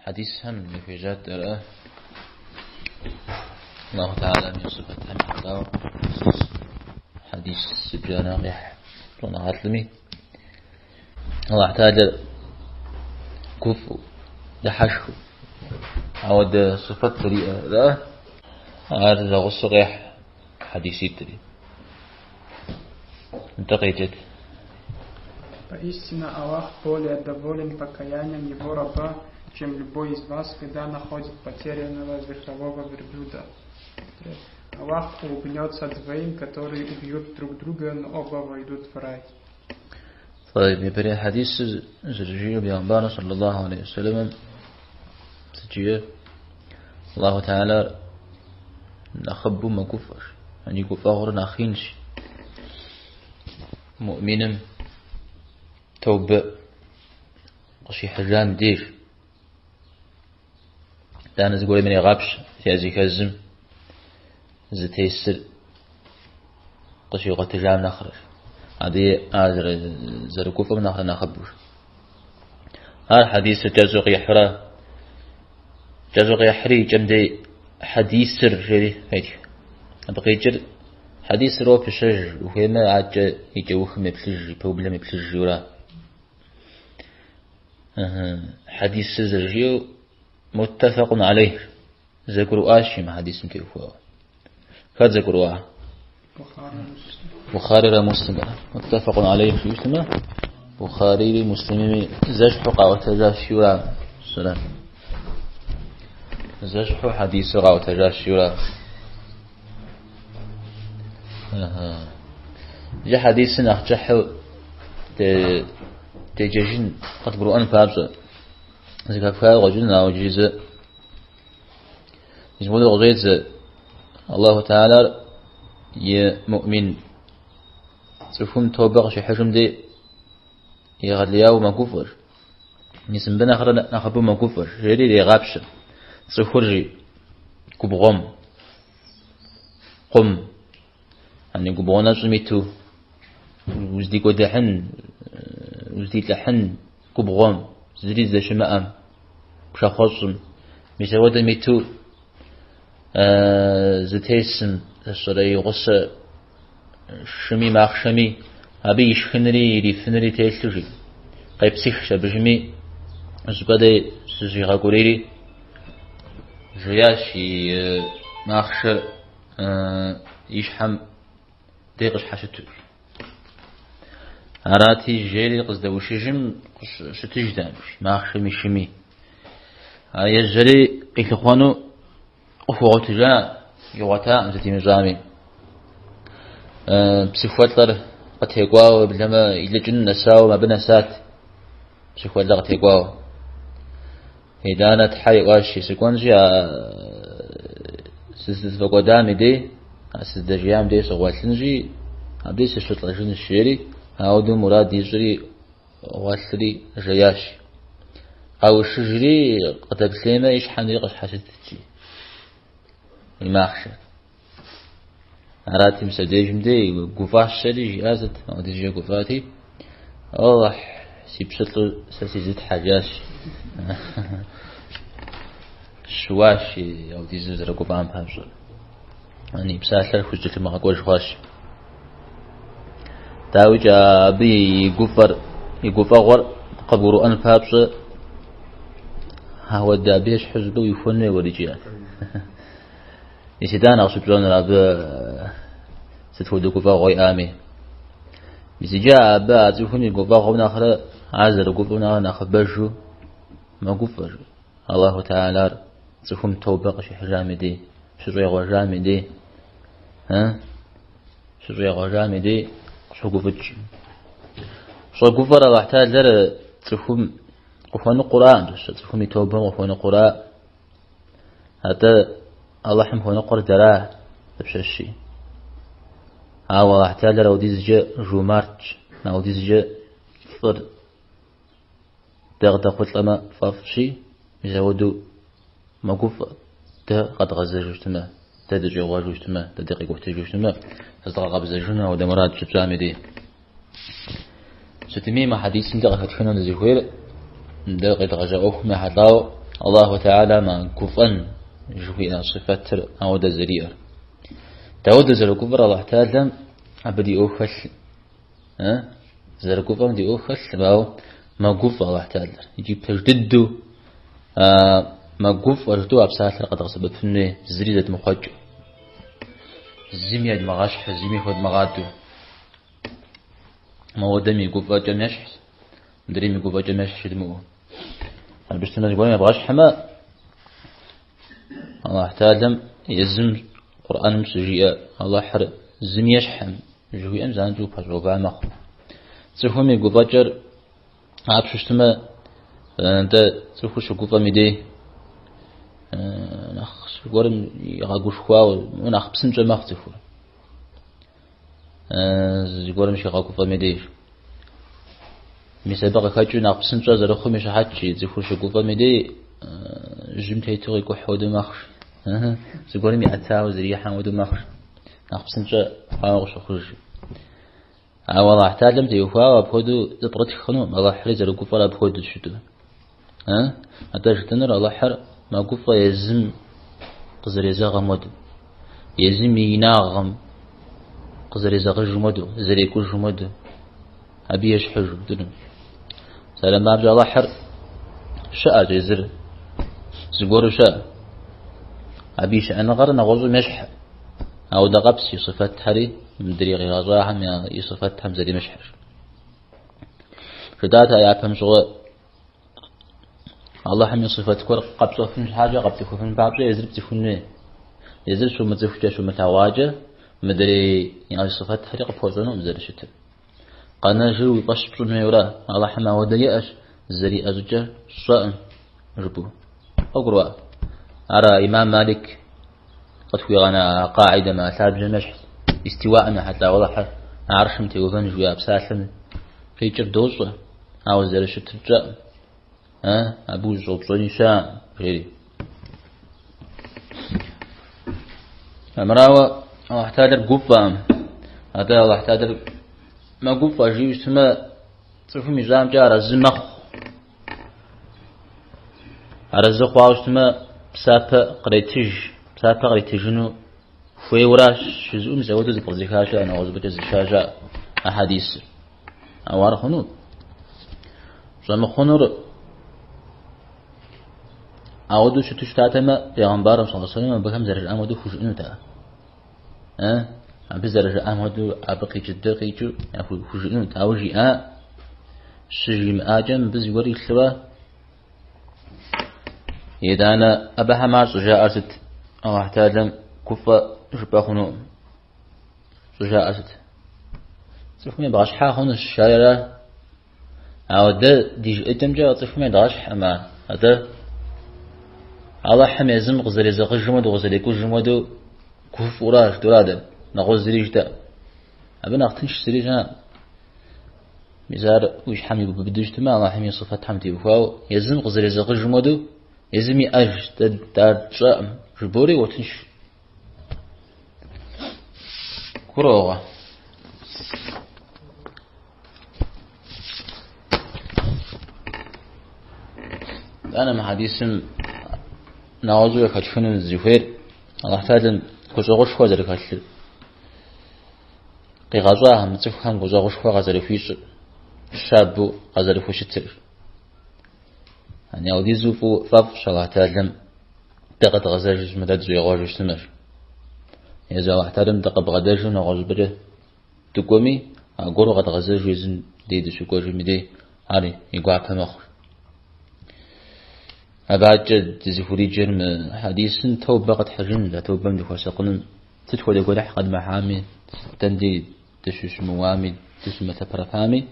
Хьэдисхэм дыхуежьат дэрэ Аллаху Теалэм и сыфэтхэм ехьэлӏауэ хьэдис зыбжанэ къехь щӏэныгъэлӏми. Аллаху Теалэр гуфӏэу, дыхьэшхыу, ауэдэ сыфэт зэриӏэр, ар зэгъусэу къехь хьэдиситӏри. Нтӏэ къеджэт. Поистине Аллах более доволен покаянием его раба, чем любой из вас, когда находит потерянного верхового верблюда. Аллах улыбнется двоим, которые убьют друг друга, но оба войдут в рай. طيب япэрей хьэдисыр зэрыжиӏэу бегъымбар саллаллаху алейхи вассаламым сыт Аллаху Теалэр нэхъыбэу мэгуфӏэщ, и гуфӏэгъуэр нэхъ инщ. Муӏминым тобэ къыщихьыжам деж. Итӏанэ зыгуэрым ирегъапщэ, языхэзым зытесыр къыщигъуэтыжам нэхърэ. Абы ар зэрыгуфӏэм нэхърэ нэхъыбэу. Ар хьэдисыр кӏэщӏу къихьурэ, кӏэщӏу къехьри икӏэм дей хьэдисыр жери къетх. Абы къикӏыр хьэдисыр уэ пыщэж, ухуеймэ адэкӏэ и кӏэухым еплъыж, и пэублэм еплъыж жиӏэура. Хьэдисыр зэрыжиӏэу муттафакъун алейх зэгурыӏуащ мы хьэдисым теухуауэ. Хэт зэгурыӏуа? Бухарирэ Муслимрэ. Муттафакъун алейх жиӏэу щытмэ, Бухарири Муслимми зэщхьу къаӏуэтэжащ жиӏэура. Сэрэ. Зэщхьу хьэдисыр къаӏуэтэжащ жиӏэура. Иджы хьэдисыр нэхъ кӏыхьу деджэжын къыдгурыӏуэн папщӏэ. Зэхэфхауэ къыщӏэкӏын, ауэ иджыри зэ Мис мыпхуэдэу къыщӏедзэ Аллаху Теалэр и муӏмин цӏыхум тобэ къыщихьыжым дей егъэлеяуэ мэгуфӏэр. Мис мыбы нэхърэ нэхъыбэу мэгуфӏэр, жери ирегъапщэ. Цӏыхур жи губгъуэм, къум, ани губгъуэ нэщӏым иту уздикӏуэдыхьын, уздилӏыхьын губгъуэм, зыри здэщымыӏэм, пшахъуэщӏым. Мис ауэдэм иту зытесым, зэщӏэрэ и гъусэ шыми махъшэми, абы ишхынри ирифынри телъу жи. Къепсыхщ абыжми, щӏыпӏэ дей зыщӏигъэкӏурийри, жеящ и махъшэр и щхьэм дей къыщхьэщыту. Арати, жери къыздэушыжым щытыжтэкъым махъшэми шыми. Ар ежьэри къилъыхъуэну къыхуэгъуэтыжа, игъуэтакъым сыт имыщӏами. Псыхуэлӏэр къытекӏуауэ, уеблэмэ илӏыкӏыну нэсауэ, абы нэсат псыхуэлӏэр къытекӏуауэ. Итӏанэ тхьэ иӏуащ, сыкӏуэнщи, а сызыфӏэкӏуэдам и дей, а сыздэжеям дей сыгъуэлъынщи, абдей сыщылӏэжынщ, жери, ауэдэу мурад ищӏри гъуэлъри жеящ. Къэушыжри къыдэплъеймэ, и щхьэм дей къыщхьэщытт и махъшэр. Арати, мис абдежым дей гуфӏащэри жиӏа сыт, апхуэдизкӏэ гуфӏати, Аллахь, си пщылӏу сэ си зы тхьэ, жиӏащ. Щыуащ апхуэдизу зэрыгуфӏам папщӏэ. И псалъэр хузэкӏэлъымыгъэкӏуэж хъуащ. Дауикӏ, абы и гуфӏэр, и гуфӏэгъуэр къыбгурыӏуэн папщӏэ, ауэдэ абы ещхьу щӏыпӏэ уихуэн хуей уэр икӏи. Мис итӏанэ къыщыпщӏэнур абы сыт хуэдэ гуфӏэгъуэ иӏами. Мис иджы абы а цӏыхум и гуфӏэгъуэм нэхърэ ар зэрыгуфӏэм нэхърэ нэхъыбэжу мэгуфӏэ. Аллаху Теалар цӏыхум тобэ къыщихьыжам и дей, щыщӏегъуэжам и дей, щыщӏегъуэжам и дей къыщогуфӏыкӏ. Щӏэгуфӏэр Аллахь Теалэр цӏыхум къыхуэныкъуэра, цӏыхум и тобэм къыхуэныкъуэра. Атӏэ Алыхьым хуэныкъуэр дэра дапщэщи. Ауэ Алыхь Теалэр аудизкӏэ жумартщ, аудизкӏэ фӏыр дэ къыдэхъулӏэмэ фӏэфӏщи, мис ауэдэу мэгуфӏэ, дэ къэдгъэзэжу щытмэ, дэ дыщӏегъуэжу щытмэ, дэ дыкъикӏуэтыжу щытмэ, зыдгъэкъэбзэжыну ауэдэ мурад щытщӏам и дей. Сытми мы хьэдисым дэ къыхэтхыну дызыхуейр, дэ къедгъэжьа ӏуэхум ехьэлӏауэ. Аллаху Теалэм а гуфӏэн жыхуиӏэ сыфэтыр ауэдэ зэриӏэр. Дауэдэ зэрыгуфӏэр Аллаху Теалэм абы ди ӏуэху хэлъ. Зэрыгуфӏэм ди ӏуэху хэлъым, ауэ мэгуфӏэ Аллаху Теалэр. Икӏи пэж дыдэу мэгуфӏэ жытӏэу а псалъэр къэдгъэсэбэпын хуей, зыри зэдмыхъуэкӏыу. Зыми едмыгъэщхьу, зыми хуэдмыгъадэу. Моуэдэм и гуфӏэкӏэм ещхьщ, мыдрейм и гуфӏэкӏэм ещхь жыдмыӏэу. Абы щытмэ зыгуэрым ебгъэщхьмэ, Аллахь Теалэм езым Къурӏэным щыжиӏэ Аллахьыр зыми ещхьым жыхуиӏэм занщӏэу упэщӏэува мэхъу. Цӏыхум и гуфӏэкӏэр апщу щытмэ, дэ цӏыхур щыгуфӏэм и дей нэхъ зыгуэрым игъэгушхуауэ, нэхъ псынщӏэ мэхъу цӏыхур. Зыгуэрым щигъэгуфӏэм и деж. Мис абы къыхэкӏыу нэхъ псынщӏэ зэрыхъум и щыхьэтщи, цӏыхур щыгуфӏэм и дей жьым тету къикӏухь хуэдэу мэхъу. Зыгуэрым иӏэтауэ зэрихьэм хуэдэу мэхъу. Нэхъ псынщӏэ хъуауэ къыщохъуж. Ауэ Аллахь Теалэм теухуауэ апхуэдэу зэпкърытх хъунукъым, Аллахьри зэрыгуфӏэр апхуэдэу щыту. Атӏэ жытӏэнур Аллахьыр мэгуфӏэ езым къызэрезэгъым хуэдэу, езым и инагъым къызэрезэгъыжым хуэдэу, зэрекӏужым хуэдэу, абы ещхьыжу жытӏэну. Псалъэм папщӏэ Аллахьыр щыӏэщ езыр, зыгуэру щыӏэ. Абы и щыӏэныгъэр нэгъуэщӏым ещхь. Ауэдэ къабзэу и сыфэтхэри мыдрей къигъэщӏахэм я и сыфэтхэм зэремыщхьыр. Жытӏат а япэм щыгъуэ Аллахьым и сыфэт гуэр къэпщӏэфын щхьэкӏэ, къэпцӏыхуфын папщӏэ езыр пцӏыхун хуей. Езыр щумыцӏыхукӏэ, щумылъэгъуакӏэ, мыдрей и сыфэтхэри къыпхуэщӏэнукъым зэрыщытыр. Къэнэжыр уи фӏэщ пщӏын хуейуэра? Аллахьым ауэдэ иӏэщ, зэриӏэ щӏыкӏэр сщӏэӏым, жыпӏэу. Къыбгурыӏуа? Ара имам Малик къытхуигъэна къаидэм, а лъабжьэм ещхьщ. Истиуаӏым ехьэлӏауэ Аллахьыр аршым теувэн жиӏа псалъэм къикӏыр дощӏэ, ауэ зэрыщытыр тщӏэӏым. Абы ущӏэупщӏэни щыӏэкъым, жери. Армырауэ Аллахь Теалэр гуфӏэкъым. Атӏэ Аллахь Теалэр мэгуфӏэ жиӏэу щытмэ, цӏыхум ищӏамкӏэ арэзы мэхъу. Арэзы хъуауэ щытмэ, псапэ къретыж, псапэ къритыжыну хуейуэращ жызыӏэу мис ауэдэу зэпкърызыха щыӏэ, нэгъуэщӏыпӏэкӏэ зыша щыӏэ а хьэдисыр. Ауэ ар хъуну? Щӏэмыхъунур ауэдэу щыту щытатэмэ, пегъэмбарым саллаллаху алейхи вассалам абыхэм зэрыжаӏам хуэдэу хужыӏэнут ар. Абы зэрыжаӏам хуэдэу абы къикӏ дыдэр къикӏыу хужыӏэнут. Ауэ жиӏа, щыжимыӏакӏэ мыбы зыгуэр илъурэ, итӏанэ абыхэм ар щӏыжаӏэр сыт? Аллахь Теалэм гуфӏэ жыпӏэ хъунукъым. Щӏыжаӏэр сыт? Цӏыхум ебгъэщхьа хъунущ, жари ара? Ауэ дэ ди жыӏэкӏэмкӏэ цӏыхум едгъэщхьэм ар. Атӏэ Аллахьым езым къызэрезэгъыжым хуэдэу, къызэрекӏужым хуэдэу гуфӏэура жытӏэура дэ, нэгъуэщӏ зыри жытӏэкъым. Абы нэхъ тынш зыри щыӏэкъым. Мис ар уи щхьэм ибубыду щытмэ, Аллахьым и сыфэтхэм теухуауэ езым къызэрезэгъыжым хуэдэу, езым иӏэжщ, дэ ар тщӏэкъым, жыбори уотынш. Гурыӏуэгъуэ. Итӏанэ мы хьэдисым нэгъуэщӏу къыхэтхыну зыхуейр Аллахь Теалэм гущӏэгъушхуэ зэрыхэлъыр. Къигъэщӏахэм цӏыхухэм гущӏэгъушхуэ къазэрыхуищӏыр, щабэу къазэрыхущытыр. Апхуэдизу фӏэфӏщ Аллахь Теалэм дэ къэдгъэзэжу щытмэ, дэ дыщӏегъуэжу щытмэ. Езы Аллахь Теалэм дыкъыбгъэдэжу нэгъуэщӏыпӏэкӏэ дыкӏуэми, аргуэру къэдгъэзэжу езым дей дыщыкӏуэжым и дей ар и гуапэ мэхъу. Абы адэкӏэ дызыхуриджэр мы хьэдисым тобэ къэтхьыжын, а тобэм дыхуэсакъыным сыт хуэдэ гуэныхь къэдмыхьами, дэн дей дыщыщымыуами, дыщымылъэпэрэпами,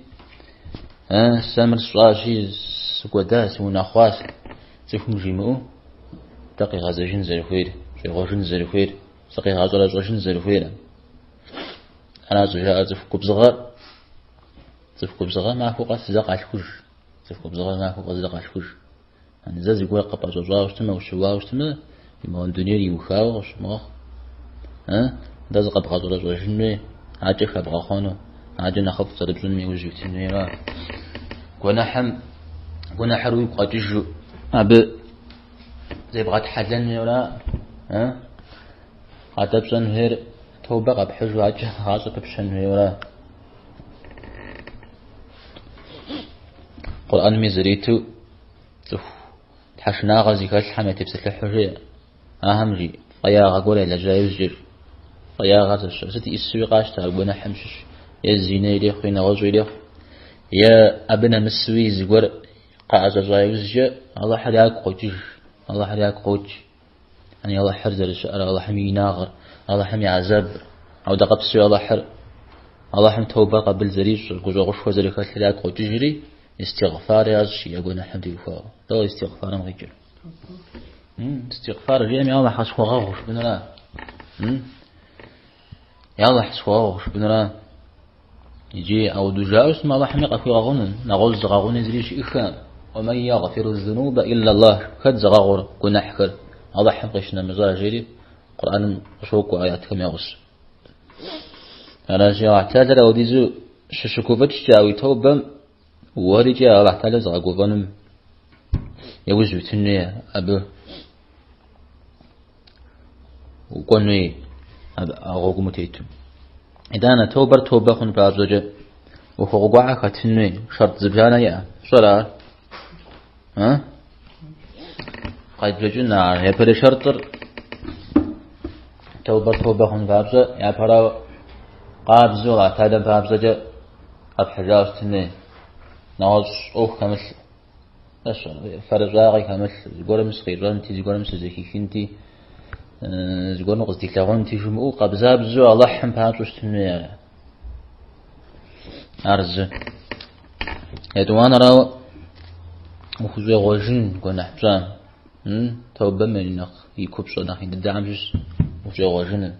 сэ мыр сщӏащи, сыкӏуэда, сыунэхъуащ, цӏыхум жимыӏэу дэ къигъэзэжын зэрыхуейр, щӏегъуэжын зэрыхуейр, зыкъигъэщӏэрэщӏэжын зэрыхуейр. Ара щӏыжаӏэр цӏыху губзыгъэр, цӏыху губзыгъэр махуэ къэс зэ къалъхуж, цӏыху губзыгъэр махуэ къэс зэ къалъхуж. Зэ зыгуэр къыпӏэщӏэщӏауэ щытмэ, ущыуауэ щытмэ, мы дунейр иухауэ къыщумыгъэхъу. Дэ зыкъэбгъэщӏэрэщӏэжын хуей, акӏэ хэбгъэхъуэну, акӏэ нэхъыфӏ зэрыпщӏыным иужь уитын хуейра. Гуэныхьым, гуэныхьыр уигу къэкӏыжу, абы зебгъэтхьэлэн хуейуэра? Атӏэ пщӏэн хуейр тобэ къэпхьыжу адэкӏэ гъащӏэ пыпщэн хуейуэра? Къурӏэнми зэриту цӏыху тхьэшынагъэ зыхэлъхэм ятепсэлъыхьу жеӏэ. Ахэм жи фӏеягъэ гуэр ялэжьа иужькӏэ фӏеягъэр зэщэ. Сыт исуи къащтэ ар гуэныхьым щыщ. Е зинэ ирехъу, е нэгъуэщӏу ирехъу. Е абы нэмысуи зыгуэр къаӏэщӏэщӏа иужькӏэ Алыхьыр ягу къокӏыж, Алыхьыр ягу къокӏ. Яни Алыхьыр зэрыщыӏэр, Алыхьым и инагъыр, Алыхьым и гӏэзабыр. Ауэдэ къабзэуи Алыхьыр, Алыхьым тобэ къабыл зэрищӏыр, гущӏэгъушхуэ зэрыхэлъыр ягу къокӏыжри, истигъфар ящӏ я гуэныхьым теухуауэ. Дауэ истигъфарым къикӏыр? Истигъфар жиӏэм, я Алыхь къысхуэгъэгъу жыпӏэнура? Я Алыхь схуэгъэгъу жыпӏэнура? Иджы ауэдэу жаӏэу щытмэ, Алыхьми къахуигъэгъуну, нэгъуэщӏ зыгъэгъуни зыри щыӏэххэкъым. Уэмэн ягъфиру зунуба илля Аллах. Хэт зыгъэгъур гуэныхьхэр? Алыхьым къищынэмыщӏа, жери Къурӏэным къыщокӏуэ аятхэм я гъусэу. Аращи, Алыхь Тэхьэлэр ауэдизу щыщыгуфӏыкӏкӏэ а уи тобэм уэрикӏи Алыхь Тэхьэлэр зыгъэгуфӏэным яужь уитын хуей абы укӏуэн хуей а гъуэгум утету. Итӏанэ тобэр тобэ хъун папщӏэкӏэ ӏуэхугъуэ гуэрхэр хэтын хуей, шэрт зыбжанэ иӏэ. Пщӏэрэ ар? А? Къедбжэкӏын ар. Япэрей шэртӏыр тобэр тобэ хъун папщӏэ, япэрауэ къабзэу Алыхь Тэхьэлэм папщӏэкӏэ къэпхьыжауэ щытын хуей. Нэгъуэщӏ ӏуэху хэмылъ. Фэрыщӏагъи хэмылъ, зыгуэрым сыкъищӏэнти, зыгуэрым сызэхихынти, зыгуэрым къыздилъэгъунти жумыӏэу къабзабзэу Алыхьым папщӏэу щытын хуей ар. Ар зы. Етӏуанэрауэ, ухущӏегъуэжын гуэныхь пщӏам. Тобэм и нэхъ и купщӏэ нэхъ ин дыдэхэм щыщ ухущӏегъуэжыныр.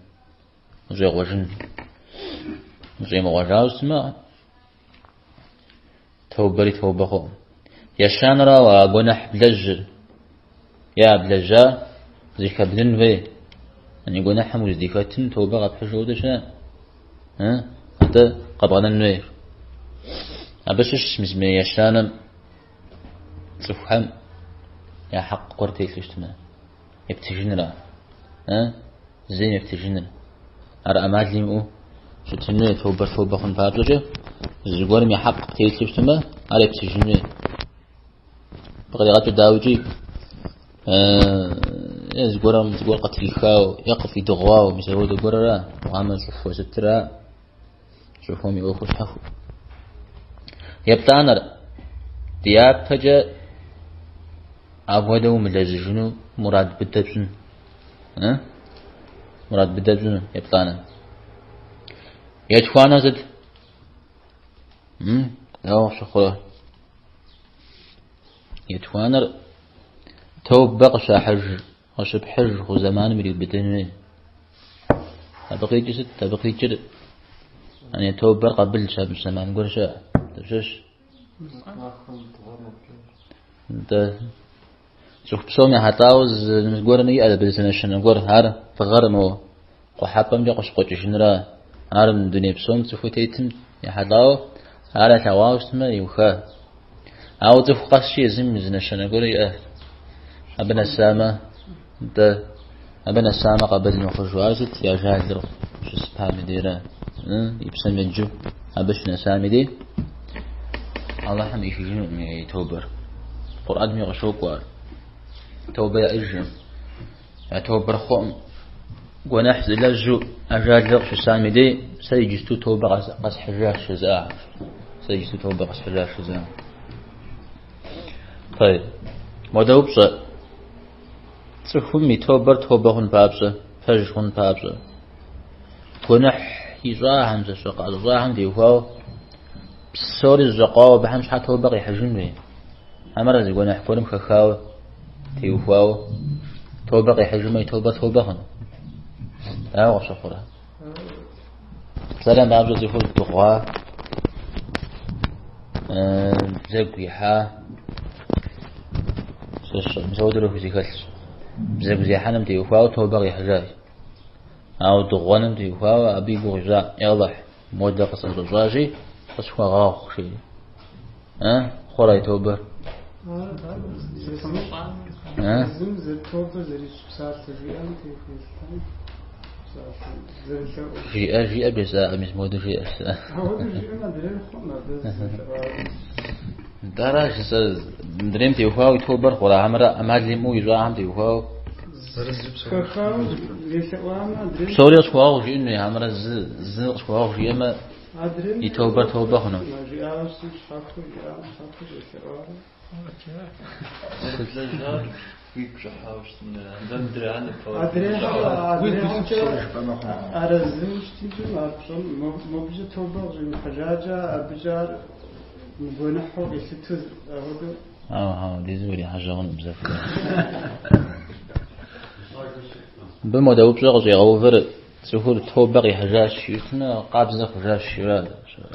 Ущӏегъуэжын. Ущӏемыгъуэжауэ щытмэ, Тобэри тобэ хъукъым. Ещанэрауэ, а гуэныхь блэжьыр е а блэжьа зыхэбнын хуей. Яни гуэныхьым уздыхэтым тобэ къэпхьыжу хуэдэ щыӏэ? Атӏэ къэбгъэнэн хуей. Абы щыщщ мис мы ещанэм цӏыхухэм я хьэкъ гуэр телъу щытмэ, ептыжынра? Зейм ептыжыныр. Ар ӏэмал имыӏэу щытын хуей, тобэр тобэ хъун папщӏэкӏэ, зыгуэрым и хьэкъ птелъу щытмэ, ар ептыжын хуей. Абы къригъэкӏыр дауикӏи, е зыгуэрым зыгуэр къытрихауэ, е къыфӏидыгъуауэ, мис апхуэдэ гуэрра, гъамэ щӏыхуэ сытра, щӏыхуэм и ӏуэхур щхьэхуэу. Еплӏанэр, дяпэкӏэ апхуэдэу умылэжьыжыну мурад быдэ пщӏын. Мурад быдэ пщӏыну, еплӏанэ. Етхуанэр сыт? Дауэ къыфщыхъурэ? Етхуанэр тобэ къыщахьыж, къыщыпхьыж хъу зэманым ириубыдэн хуей. Абы къикӏыр сыт? Абы къикӏыр яни тобэр къабыл щамыщӏ зэман гуэр щыӏэ. Дапщэщ? Нтӏэ. Цӏыху псом ехьэлӏауэ зыгуэрым иӏэ абы зы нэщэнэ гуэр, ар дыгъэр мо къухьэпӏэмкӏэ къыщыкъуэкӏыжынра, ар дуней псом цӏыхуу тетым ехьэлӏауэ, ар ялъэгъуауэ щытмэ, иуха. Ауэ цӏыху къэскӏи езым зы нэщэнэ гуэр иӏэ. Абы нэсамэ, нтӏэ, абы нэсамэ къабыл мыхъужу, ар сыт и ажалыр щысыпам и дейра, и псэм еджэу абы щынэсам и дей. Алыхьым ӏихыжынукъым и тобэр. Къурӏэнми къыщокӏуэ ар. Тобэ яӏэжкъым. Я тобэр хъуӏым. Гуэныхь зылэжьу ажалыр къыщысам и дей, сэ иджысту тобэ къэсхьыжащ жызыӏа. Сэ иджысту тобэ къэсхьыжащ жызыӏа. Тӏэйб. Модэ упщӏэ. Цӏыхум и тобэр тобэ хъун папщӏэ, пэж хъун папщӏэ. Гуэныхь ищӏахэм, зэщӏэ къыӏэщӏэщӏахэм теухуауэ псори зэщӏэкъуауэ абыхэм щхьэ тобэ къихьыжын хуей. Хьэмэрэ зы гуэныхь гуэрым хэхауэ теухуауэ тобэ къихьыжмэ и тобэр тобэ хъуну. Дауэ къыфщыхъурэ? Псалъэм папщӏэ цӏыхур дыгъуа, бзэгу ихьа, мис ауэдэ ӏуэху зэхэлъщ. Бзэгу зехьэным теухуауэ тобэ къихьыжащ. Ауэ дыгъуэным теухуауэ абы и гугъу ищӏа, Я Алыхь, модэ къысӏэщӏэщӏащи, къысхуэгъэгъу, жери. Хъурэ и тобэр? Зым зы тобэ зэрищӏ псалъэ жиӏэм техуэлътам, псалъэ зэрылъэӏур. Жиӏэ, жиӏэ бжесӏакъым, мис моуэдэу жиӏэ жысӏа. Ауэдэу жиӏэм адрейр хъум, абы зэлъэӏуар. Нтӏэ аращ жысӏэр, мыдрейм теухуауэ и тобэр хъурэ, хьэмэрэ ӏэмал имыӏэу ищӏахэм теухуауэ? Хэхауэ елъэӏуамэ, адрейм. Псори къысхуэгъэгъу жиӏэну хуей, хьэмэрэ зы къысхуэгъэгъу жиӏэмэ, Адрейм и тобэр тобэ хъуну? Жиӏауэ щытым щхьэхуэу жиӏам щхьэхуэу елъэӏуарэ. Адрейхэмкӏэ арэзыуэ щытынкӏэ ар пщӏэн, мобыкӏэ тобэ къыщӏимыхьыжакӏэ, абыкӏэ ар мыгуэныхьу къилъытэу апхуэдэу. Ауэ, дизу урихьэжьэгъуну бзэху. Мыбы модэ упщӏэ къыщӏигъэувыр цӏыхур тобэ къихьыжащ, жиӏэтмэ, къабзэ хъужащ, жиӏэурэ,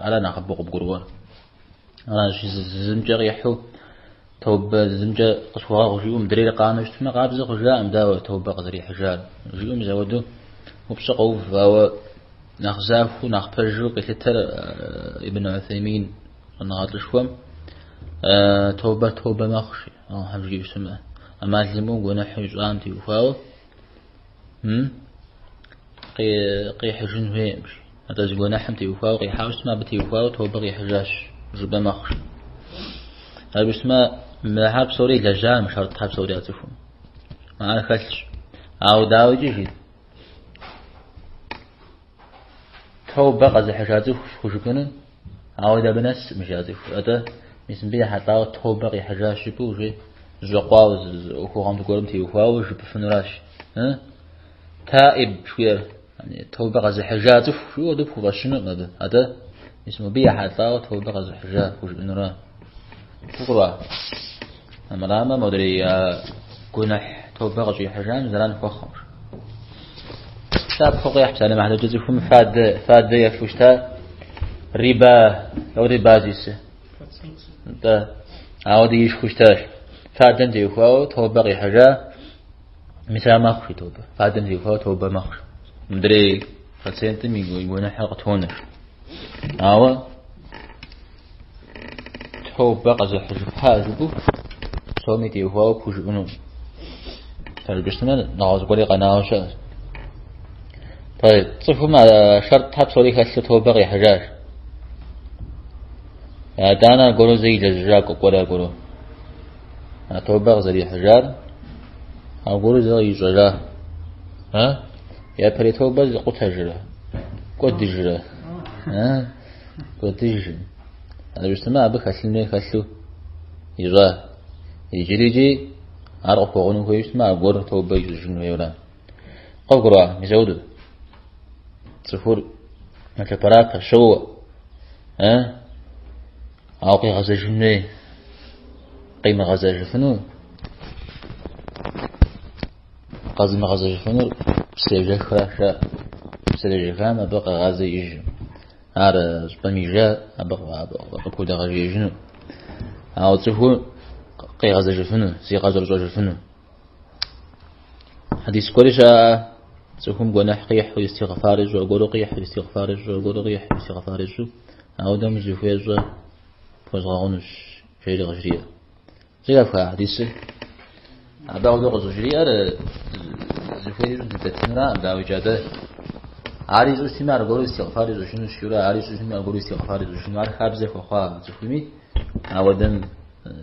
ара нэхъыбэу къыбгурыӏуэр. Аращ зымкӏэ къихьу, тобэ зымкӏэ къысхуэгъэгъу жиӏэу мыдрейр къанэу щытмэ, къабзэ хъужаӏым, дауэ тобэ къызэрихьыжар? Жиӏэу мис апхуэдэу упщӏэ къоув, ауэ нэхъ захуэу, нэхъ пэжу къилъытэр Ибн Уthеймин щӏэныгъэлӏышхуэм тобэр тобэ мэхъу, жи, Алыхьым жиӏэу щытмэ, ӏэмал имыӏэу гуэныхьу ищӏам теухуауэ къихьыжын хуейкъым, жи. Атӏэ зы гуэныхьым теухуауэ къихьауэ щытмэ, абы теухуауэ тобэ къихьыжащ, жыпӏэ мэхъу, жи. Абы щытмэ, мыхэр псори илэжьа, мы шэртхэр псори а цӏыхум. Ар хэлъщ. Ауэ дауикӏи, жи, тобэ къэзыхьыжа цӏыхущ хужыпӏэну, ауэ абы нэсым, жи, а цӏыхур. Атӏэ, мис мыбы ехьэлӏауэ тобэ къихьыжащ жыпӏэу, жи, жьэкъуауэ зы ӏуэхугъуэм зыгуэрым теухуауэ жыпӏыфынуращ. Таиб жыхуиӏэр, тобэ къэзыхьыжа цӏыху жиӏэу абы пхуфӏэщынукъым абы. Атӏэ, мис мыбы ехьэлӏауэ тобэ къэзыхьыжа хужыӏэнура. Фыгурыӏуа? Армырамэ, модрей гуэныхь тобэ къыщӏихьыжам зэран хуэхъум. Щапхъэу къехь псалъэм хьэтыркӏэ цӏыхум фадэ, фадэ ефу щыта риба, риба зисы. Нтӏэ, ауэ ди ишхыу щытащ. Фадэм теухуауэ тобэ къихьыжа, мис ар мэхъу, жи тобэ. Фадэм теухуауэ тобэ мэхъу. Мыдрей процентым и гуэныхьыр къытонэ. Ауэ тобэ къэзыхьыжыпа жыпӏэу псоми теухуауэ пхужыӏэну. Пэжу щытмэ, нэгъуэщӏ гуэри къэнауэ щыӏэщ. Цӏыхум а шэртхэр псори хэлъу тобэ къихьыжащ. Атӏанэ аргуэру зэ илэжьыжа кӏуэрэ аргуэру. А тобэ къызэрихьыжар аргуэру зэ ищӏэжа. А? Япэрей тобэр зыкъутэжрэ? Кӏуэдыжрэ? А? Кӏуэдыжым. Ару щытмэ, абы хэлъын хуей хэлъу ищӏа. Иджырикӏи ар къыхуэгъуну хуейуэ щытмэ, аргуэр тобэ ищӏыжын хуейуэра. Къывгурыӏуа, мис ауэдэу. Цӏыхур мэлъэпэрапэ, щоуэ. А? Ауэ къигъэзэжын хуей. Къимыгъэзэжыфыну, къэзымыгъэзэжыфынур псыежэхра жаӏэ. Псыежэхам абы къэгъазэ иӏэжым. Ар щӏыпӏэм ижа, абы къыпхудэгъэжеижыну. Ауэ цӏыхур къигъэзэжыфыну, зигъэщӏэрэщӏэжыфыну. Хьэдис гуэри щыӏэ, цӏыхум гуэныхь къихьу, истигъфар ищӏу, аргуэру къихьу, истигъфар ищӏу, аргуэру къихьу, истигъфар ищӏу, ауэдэм зыхуейр щӏэ пхуэзгъэгъунущ, жери къыжриӏэ. Зэхэфха хьэдисыр? Абы ауэдэу къыщӏыжриӏэр зыхуейр ищӏу дыдэтынуракъым, дауикӏ, атӏэ ар ищӏу щытми, аргуэру истигъфар ищӏыжынущ, жиӏэурэ, ар ищӏу щытми, аргуэру истигъфар ищӏыжыну. Ар хабзэ хуэхъуа цӏыхуми, ауэдэм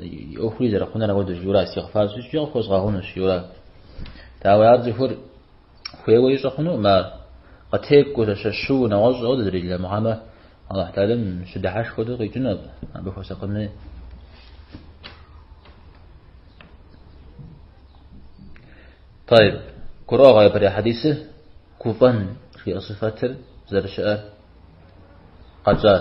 и ӏуэхури зэрыхъунур ауэдэу жиӏэурэ, истигъфар щищӏкӏэ къыхуэзгъэгъунущ, жиӏэурэ. Дауи, ар цӏыхур хуейуэ ищӏэ хъунукъым, ар къытекӏуэу, щэщу, нэгъуэщӏ ауэдэ зэрилэмыхьэмэ, Алыхь Тэхьэлам щыдыхьэшх хуэдэу къикӏыну абы, абы хуэсакъын. Тайб, гурыӏуэгъуэ япэрей хьэдисыр гуфӏэн жиӏэ сыфэтыр зэрыщыӏэр къэтщӏар.